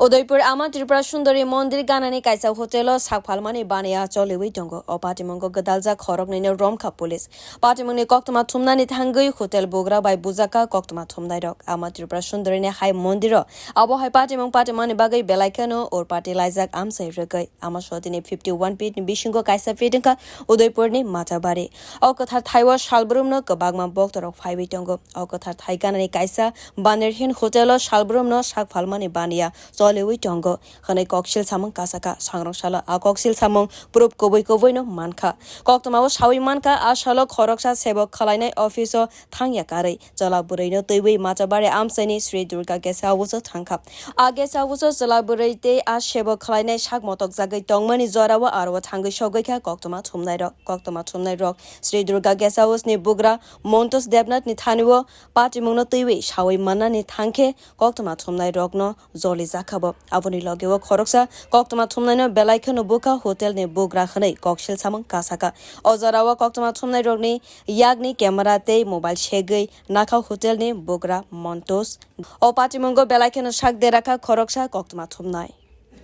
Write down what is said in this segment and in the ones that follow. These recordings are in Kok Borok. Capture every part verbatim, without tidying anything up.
Udaipur Ama Tripura Sundari Mondir ganani kaisa hotel o sak phalmani baniya choliwi tongo. O patimungo gwdaljak khoroknwino romkha police. Patimungni koktwma thumnani thangwi hotel bugra bai bujaka koktwma thumnairok. Ama Tripura Sundarini hai mondiro abo hai patimung patimani bagwi belai kheno urpati laijak amchai rwgwi. Ama sotini fifty one feet ni bisingo kaisa feet wngkha Udaipurni Matabari. O kwthar thaio salbrumno kwbangma boktorok phaiwi tongo. O kwthar thai ganani kaisa Banner Hill Hotel o salbrumno sak phalmani baniya choliwi tongo hwnwi koksil samung kasaka. Sangrong salo a koksil samung proof kubui kubuino mankha. Koktwmao sawi mankha, a salo khoroksa sebok khwlainai office o thangya karwi chwla bwrwino twiwi Matabari amchaini Sri Durga Guest House o thangkha. A guest house o chwla bwrwi tei a sebok khwlainai sak motokjagwi tongmani jorao aro thangwi sogwi kha koktwma thumnairok. Koktwma thumnairok Sri Durga Guest House ni bugra Montosh Debnath ni thani o patimungno twiwi sawi mannani thangkhe koktwma thumnairokno jolijakha bo. Aboni logeo khoroksa koktwma thumnaino belai kheno bukha hotel ni bugra hwnwi koksil samung kasaka. O jorao koktwma thumnairokni yakni camera tei mobile segwi nakha hotel ni bugra Montosh. O patimungo belai kheno sak derakha khoroksa koktwma thumnai.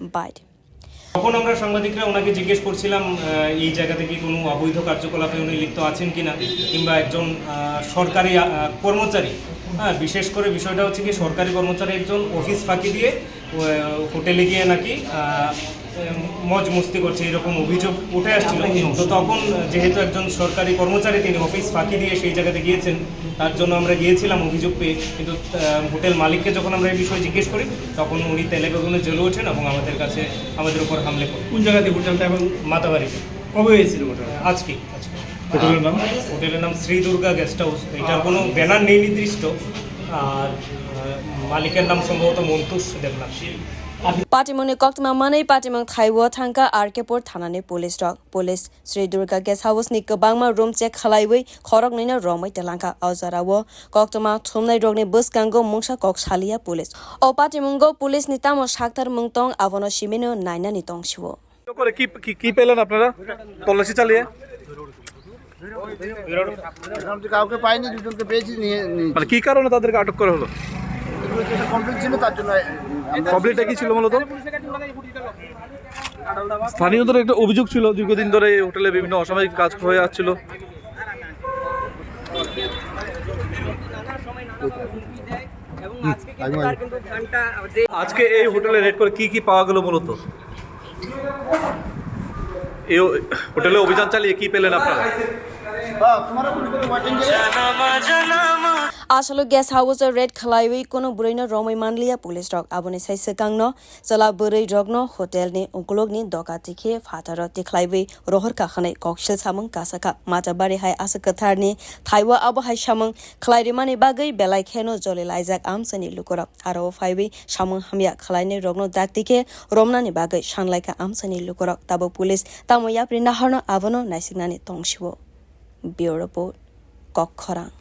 Bait. তখন আমরা সাংবাদিকরা ওনাকে জিজ্ঞেস করছিলাম, আহ, এই জায়গাতে কি কোনো অবৈধ কার্যকলাপে উনি লিপ্ত আছেন কিনা, কিংবা একজন, আহ, সরকারি, আহ, কর্মচারী, হ্যাঁ, বিশেষ করে বিষয়টা হচ্ছে কি সরকারি কর্মচারী একজন অফিস ফাঁকি দিয়ে, আহ, হোটেলে গিয়ে নাকি, আহ, মজ মস্তি করছে, এরকম অভিযোগ উঠে আসছিল। তো তখন যেহেতু একজন সরকারি কর্মচারী, তিনি অফিস ফাঁকি দিয়ে সেই জায়গাতে গিয়েছেন, তার জন্য আমরা গিয়েছিলাম অভিযোগ পেয়ে। কিন্তু, আহ, হোটেল মালিককে যখন আমরা এই বিষয়ে জিজ্ঞেস করি, তখন উনি তেলে বেগুনে জ্বলে ওঠেন এবং আমাদের কাছে, আমাদের উপর হামলে করেন। কোন জায়গাতে হোটেলটা এবং মাতাবাড়িতে। কবে হয়েছিল ঘটনা? আজকে, আজকে। হোটেলের নাম? হোটেলের নাম শ্রী দুর্গা গেস্ট হাউস। এটার কোনো ব্যানার নেই নির্দিষ্ট। আর, আহ, মালিকের নাম সম্ভবত মন্তুষ Debnath. Patimungni koktwma manwi patimung thaio thangkha R K Pur thanani police rok. Police Sri Durga Guest House ni kwbangma room check khlaiwi khoroknwino romwi twlangkha. O jorao koktwma thumnai rokni bwskango mungsa kok saliya police. O patimungo police ni tamo sakthar mung tong, abono simino nainani tongsio. করে কি, কি, কি পেলেন আপনারা? তল্লাশি চালিয়ে? এরকম তো কাউকে পাইনি, দুজনকে পেয়েছি, নিয়ে নিয়েছি। মানে কি কারণে তাদেরকে আটক করা হলো? এগুলো তো একটা কমপ্লেন ছিল, তার জন্য আমরা কমপ্লেনটা কি ছিল মূলত? স্থানীয়দের একটা অভিযোগ ছিল, দীর্ঘদিন ধরে এই হোটেলে বিভিন্ন অসামাজিক কাজ হয়ে আসছিল। এবং আজকে কিন্তু তার কিন্তু ফান্ডটা যে আজকে এই হোটেলে রেড করে কি কি পাওয়া গেল মূলত? এই ও-, হোটেলে অভিযান চালিয়ে কি পেলেন আপনারা? Aswlwi guest house o raid khlaiwi kuno bwrwino romwi manliya police rok. Aboni sai swkangno chwla bwrwi rokno hotel ni ukulukni doka tikhe phataro tikhlaiwi rohorkha hwnwi koksil samung kasakha. Matabari hai aswk kwtharni thaiwi abo hai samung khlai rimani bagwi belai kheno joli laijak amchaini lukurok. Aro o phaiwi samung hamya khlainai rokno dakti khe romnani bagwi sanlaikha amchaini lukurok. Tabuk police tamo yapri naharno abono naisiknani tongsio. Bureau Report, Kokkhorang.